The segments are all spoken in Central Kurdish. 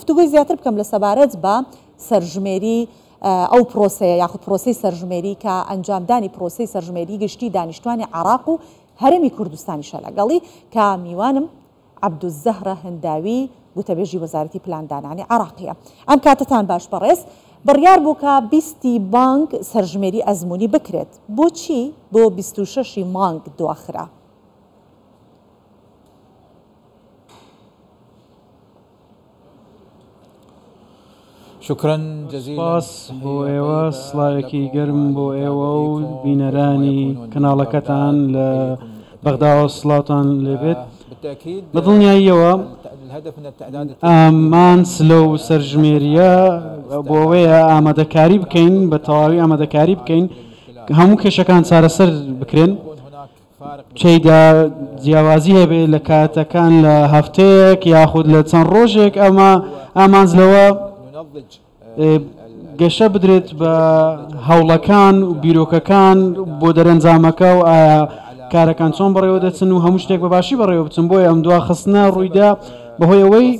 گفتوگۆی زیاتر بکەم لە سەبارەت بە سەرژمێری ئەو پرۆسەیە یاخود پرۆسەی سەرژمێری کە ئەنجامدانی پرۆسەی سەرژمێری گشتی دانیشتوانی عێراق و هەرێمی کوردستانیشە لەگەڵی کە میوانم عەبدولزەهرە هنداوی گوتەبێژی وەزارەتی پلاندانانی عێراقیە. ئەم کاتەتان باش بەڕێز. بڕیار بوو کە 20 ی مانگ سەرژمێری ئەزموونی بکرێت. بۆچی بۆ 26 ی مانگ دواخرا؟ سوپاس بۆ ئێوە، سڵاوێکی گەرم بۆ ئێوە و بینەرانی کەناڵەکەتان لە بەغداوە سڵاوتان لێبێت. بە دڵنیاییەوە ئامانج لەو سەرژمێرییە بۆ ئەوەیە ئامادەکاری بکەین، بە تەواوی ئامادەکاری بکەین هەموو کێشەکان چارەسەر بکرێن. تێیدا جیاوازی هەبێت لە کاتەکان لە هەفتەیەک یاخود لە چەند ڕۆژێک ئەمە ئامانج لەوە گەشە بدرێت بە هەوڵەکان و بیرۆکەکان بۆ دەرەنجامەکە و ئایا کارەکان چۆن بەڕێوە دەچن و هەموو شتێک بە باشی بەڕێوە بچن بۆیە ئەم دواخستنە ڕوویدا بەهۆی ئەوەی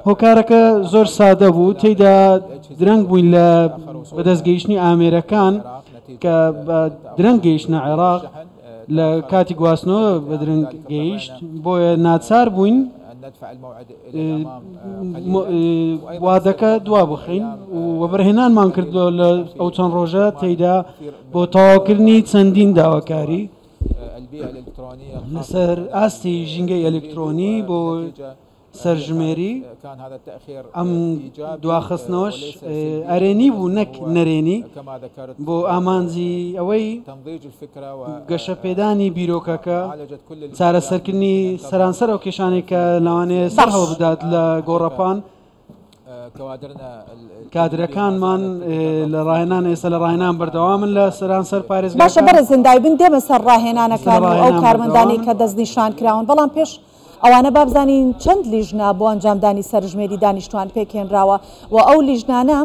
هۆکارەکە زۆر سادە بوو تێیدا درەنگ بووین لە بەدەستگەیشتنی ئامێرەکان کە بە درەنگ گەیشتنە عێراق لە کاتی گواستنەوە بە درەنگ گەیشت بۆیە ناچار بووین وادەکە دوا بخەین و وەبەرهێنانمان کردووە لە ئەو چەند ڕۆژە تێیدا بۆ تەواوکردنی چەندین داواکاری لەسەر ئاستی ژینگەی ئەلکترۆنی بۆ سەرژمێری، ئەم دواخستنەوەش ئەرێنی بوو نەک نەرێنی بۆ ئامانجی ئەوەی گەشەپێدانی بیرۆکەکە، چارەسەرکردنی سەرانسەر ئەو کێشانەی کە لەوانەیە سەر هەڵبدات لە گۆڕەپان. کادرەکانمان لە ڕاهێنان ئێستا لە ڕاهێنان بەردەوامن لە سەرانسەر پارێزگاکان. باشە بەڕێز زنداوی بن دێمە سەر ڕاهێنانەکان و ئەو کارمەندانەی کە دەستنیشان کراون، بەڵام پێش ئەوانە با بزانین چەند لیژنە بۆ ئەنجامدانی سەرژمێری دانیشتوان پێکهێنراوە و ئەو لیژنانە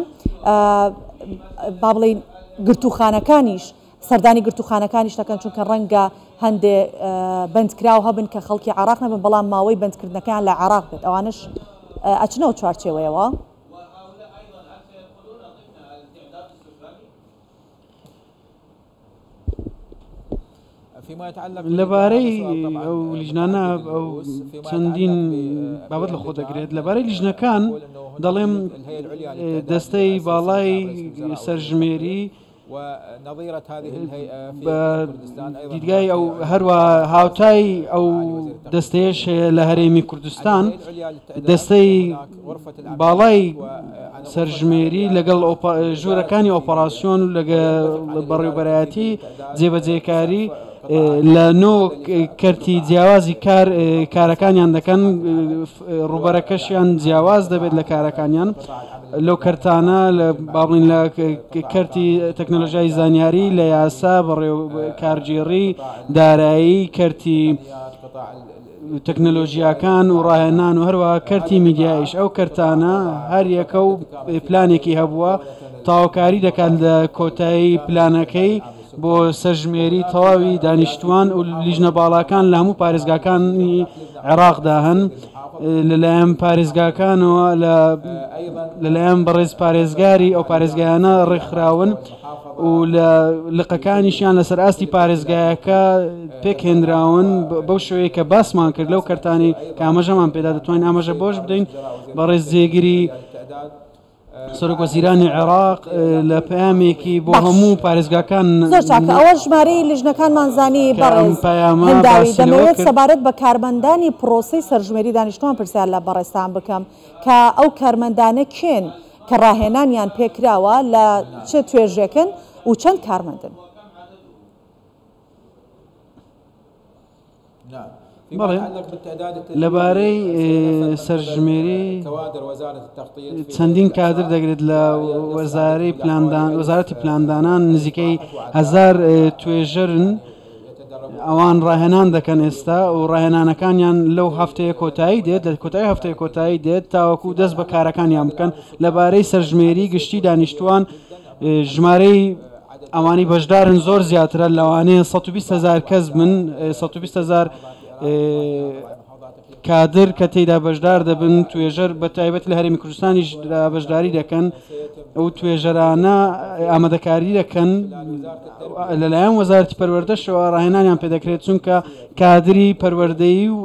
با بڵێین گرتووخانەکانیش سەردانی گرتووخانەکانیش دەکەن چونکە ڕەنگە هەندێ بەندکراو هەبن کە خەڵکی عێراق نەبن بەڵام ماوەی بەندکردنەکەیان لە عێراق بێت ئەوانەش ئەچنەوە چوارچێوەیەوە. لەبارەی ئەو لیژنانە ئەو چەندین بابەت لە خۆ دەگرێت لەبارەی لیژنەکان دەڵێم دەستەی باڵای سەرژمێری بە دیدگای ئەو هەروە هاوتای ئەو دەستەیەش هەیە لە هەرێمی کوردستان دەستەی باڵای سەرژمێری لەگەڵ ژوورەکانی ئۆپەراسیۆن و لەگە بەڕێوبەرایەتی جێبەجێکاری لە نۆ کەرتی جیاوازی کار کارەکانیان دەکەن ڕووبەرەکەشیان جیاواز دەبێت لە کارەکانیان لەو کەرتانە لە بابڵین لە کەرتی تەکنەلۆژیای زانیاری لە یاسا بەڕێ کارگێڕی دارایی کەرتی تەکنەلۆژیاکان و ڕاهێنان و هەروەها کەرتی میدیایش ئەو کەرتانە هەر یەکە و پلانێکی هەبووە تاوکاری دەکات لە کۆتایی پلانەکەی بۆ سەرژمێری تەواوی دانیشتوان و لیژنە باڵاکان لە هەموو پارێزگاکانی عێراقدا هەن لەلایەن پارێزگاکانەوە لەلایەن بەڕێز پارێزگاری ئەو پارێزگایانە ڕێکخراون و لە لقەکانیشیان لەسەر ئاستی پارێزگایەکە پێکهێنراون بەو شێوەیە کە باسمان کرد لەو کەرتانی کە ئاماژەمان پێدا دەتوانین ئاماژە بۆش بدەین بەڕێز جێگری سەرۆک وەزیرانی عێراق لە پەیامێکی بۆ هەموو پارێزگاکان زۆر چاکە ئەوە ژمارەی لیژنەکانمان زانی بەڕێز هنداوی دەمەوێت سەبارەت بە کارمەندانی پرۆسەی سەرژمێری دانیشتوان پرسیار لە بەڕێزتان بکەم کە ئەو کارمەندانە کێن کە ڕاهێنانیان پێکراوە لە چ توێژێکن و چەند کارمەندن؟ بەڵێ لەبارەی سەرژمێری چەندین کادر دەگرێت لە وەزارەی پلاندان وەزارەتی پلاندانان نزیکەی هەزار توێژەرن ئەوان ڕاهێنان دەکەن ئێستا و ڕاهێنانەکانیان لەو هەفتەیە کۆتایی دێت لە کۆتایی هەفتەیە کۆتایی دێت تاوەکو دەست بە کارەکانیان بکەن لەبارەی سەرژمێری گشتی دانیشتوان ژمارەی ئەوانەی بەشدارن زۆر زیاترە لەوانەیە 120 هزار کەس بن 120 هزار. کادر کە تێیدا بەشدار دەبن، توێژەر بە تایبەت لە هەرێمی کوردستانیش بەشداری دەکەن، ئەو توێژەرانە ئامادەکاری دەکەن لەلایەن وەزارەتی پەروەردەشەوە ڕاهێنانیان پێدەکرێت، چونکە کادری پەروەردەیی و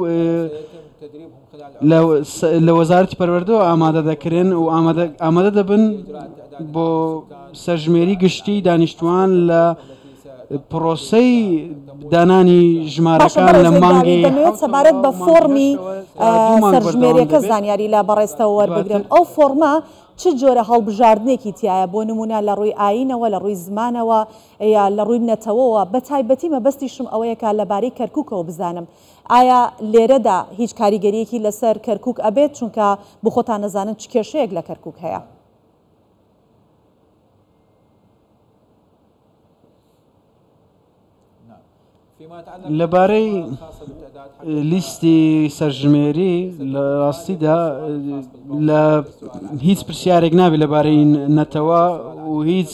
لە وەزارەتی پەروەردەوە ئامادە دەکرێن و ئامادە دەبن بۆ سەرژمێری گشتی دانیشتوان لە پرۆسەی دانانی ژمارەکان لە مانگی دەمەوێت سەبارەت بە فۆڕمی سەرژمێریەکە زانیاری لە بەڕێزتەوە وەربگرم. ئەو فۆڕمە چ جۆرە هەڵبژاردنێکی تیایە، بۆ نمونە لە ڕووی ئایینەوە، لە ڕووی زمانەوە یا لە ڕووی نەتەوەوە، بە تایبەتی مەبەستیشم ئەوەیە کە لەبارەی کەرکوکەوە بزانم ئایا لێرەدا هیچ کاریگەریەکی لەسەر کەرکوک ئەبێت، چونکە بۆ خۆتان ئەزانن چ کێشەیەک لە کەرکوک هەیە. لەبارەی لیستی سەرژمێری لە ڕاستیدا لە هیچ پرسیارێک نابێت لەبارەی نەتەوە و هیچ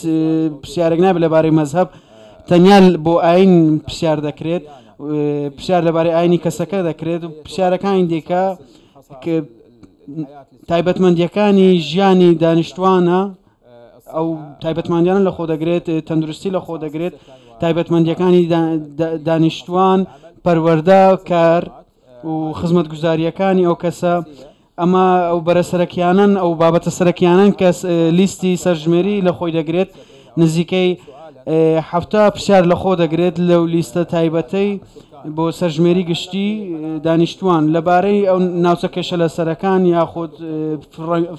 پرسیارێک نابێت لەبارەی مەزهب تەنیا بۆ ئاین پرسیار دەکرێت پرسیار لەبارەی ئاینی کەسەکە دەکرێت و پرسیارەکانی دیکە تایبەتمەندیەکانی ژیانی دانیشتوانە ئەو تایبەتمەندیانە لە خۆ دەگرێت تەندروستی لە خۆ دەگرێت تایبەتمەندیەکانی دانیشتوان پەروەەردە کار و خزمەتگوزاریەکانی ئەو کەسە ئەمە ئەو بەرە سەرەکیانن ئەو بابەتە سەرەکیانن کە لیستی سەرژمێری لە خۆی دەگرێت نزیکەی ه پرسیار لە خۆ دەگرێت لەو لیستە تایبەتەی بۆ سەرژمێری گشتی دانیشتوان لەبارەی ئەو ناوچە کێشە لەسەرەکان یاخود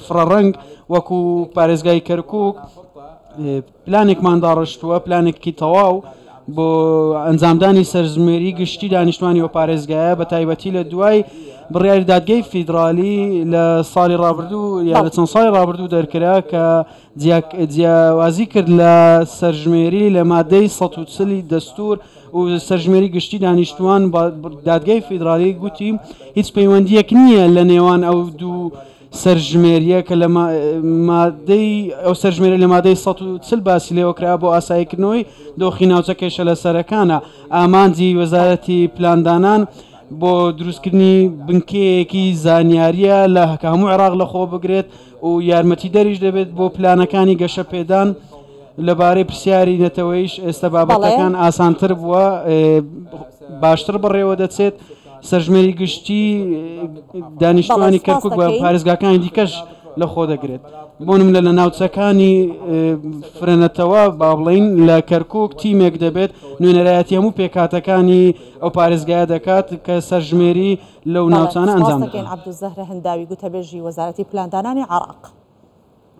فرەڕەنگ وەکو پارێزگای کەرکک پلانێکمان داڕشتووە پلانێکی تەواو بۆ ئەنجامدانی سەرژمێری گشتی دانیشتوانی و پارێزگایە بە تایبەتی لە دوای بڕیاری دادگەی فیدرالی لە ساڵی ڕابردوو یا لە چەند ساڵی ڕابردوو دەرکرا کە جیاوازی کرد لە سەرژمێری لە مادەی 140 دەستور و سەرژمێری گشتی دانیشتوان دادگای فیدرالی گوتی هیچ پەیوەندیەک نییە لە نێوان ئەو دوو سەرژمێریە کە لە مادەی ئەو سەرژمێری لە مادەی 140 باسی لێوەکرا بۆ ئاساییکردنەوەی دۆخی ناوچە کێشە لەسەرەکانە ئامانجی وەزارەتی پلاندانان بۆ دروستکردنی بنکەیەکی زانیاریە لە کە هەموو عێراق لەخۆ بگرێت و یارمەتیدەریش دەبێت بۆ پلانەکانی گەشەپێدان لەبارەی پرسیاری نەتەوەیش ئێستا بابەتەکان ئاسانتر بووە باشتر بەڕێوە دەچێت سەرژمێری گشتی دانیشتوانی کەرکک بە پارێزگاکانی دیکەش لە خۆ دەگرێت بۆ نمونە لە ناوچەکانی فرەنەتەوە با بڵین لە کەرکک تیمێک دەبێت نوێنەرایەتی هەموو پێکاتەکانی ئەو پارێزگایە دەکات کە سەرژمێری لەو ناوچانە ئەنجام دەکەین. عەبدولزەهرە هنداوی گوتەبێژی وەزارەتی پلاندانانی عێراق.